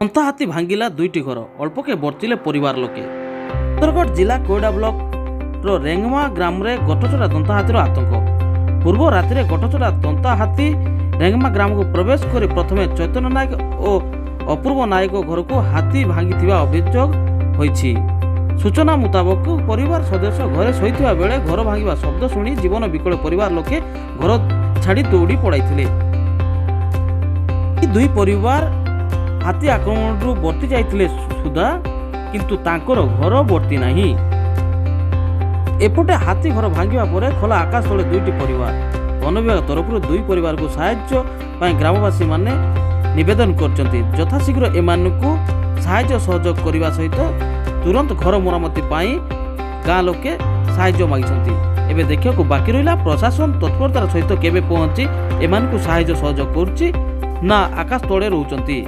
ଦନ୍ତା ହାତୀ ଭାଙ୍ଗିଲା ଦୁଇଟି ଘର, ଅଳ୍ପକେ ବର୍ତ୍ତିଲେ ପରିବାର ଲୋକେ। ସୁନ୍ଦରଗଡ଼ ଜିଲ୍ଲା କୋଇଡ଼ା ବ୍ଲକର ରେଙ୍ଗମା ଗ୍ରାମରେ ଗୋଠଚରା ଦନ୍ତା ହାତୀର ଆତଙ୍କ। ପୂର୍ବ ରାତିରେ ଗୋଠଚରା ଦନ୍ତା ହାତୀ ରେଙ୍ଗମା ଗ୍ରାମକୁ ପ୍ରବେଶ କରି ପ୍ରଥମେ ଚୈତନ୍ୟ ନାୟକ ଓ ଅପୂର୍ବ ନାୟକ ଘରକୁ ହାତୀ ଭାଙ୍ଗିଥିବା ଅଭିଯୋଗ ହୋଇଛି। ସୂଚନା ମୁତାବକ, ପରିବାର ସଦସ୍ୟ ଘରେ ଶୋଇଥିବା ବେଳେ ଘର ଭାଙ୍ଗିବା ଶବ୍ଦ ଶୁଣି ଜୀବନ ବିକଳ ପରିବାର ଲୋକେ ଘର ଛାଡ଼ି ଦୌଡ଼ି ପଳାଇଥିଲେ। ଏହି ଦୁଇ ପରିବାର ହାତୀ ଆକ୍ରମଣରୁ ବର୍ତ୍ତି ଯାଇଥିଲେ ସୁଦ୍ଧା, କିନ୍ତୁ ତାଙ୍କର ଘର ବର୍ତ୍ତି ନାହିଁ। ଏପଟେ ହାତୀ ଘର ଭାଙ୍ଗିବା ପରେ ଖୋଲା ଆକାଶ ତଳେ ଦୁଇଟି ପରିବାର। ବନ ବିଭାଗ ତରଫରୁ ଦୁଇ ପରିବାରକୁ ସାହାଯ୍ୟ ପାଇଁ ଗ୍ରାମବାସୀମାନେ ନିବେଦନ କରିଛନ୍ତି। ଯଥାଶୀଘ୍ର ଏମାନଙ୍କୁ ସାହାଯ୍ୟ ସହଯୋଗ କରିବା ସହିତ ତୁରନ୍ତ ଘର ମରାମତି ପାଇଁ ଗାଁ ଲୋକେ ସାହାଯ୍ୟ ମାଗିଛନ୍ତି। ଏବେ ଦେଖିବାକୁ ବାକି ରହିଲା, ପ୍ରଶାସନ ତତ୍ପରତାର ସହିତ କେବେ ପହଞ୍ଚି ଏମାନଙ୍କୁ ସାହାଯ୍ୟ ସହଯୋଗ କରୁଛି ନା ଆକାଶ ତଳେ ରହୁଛନ୍ତି।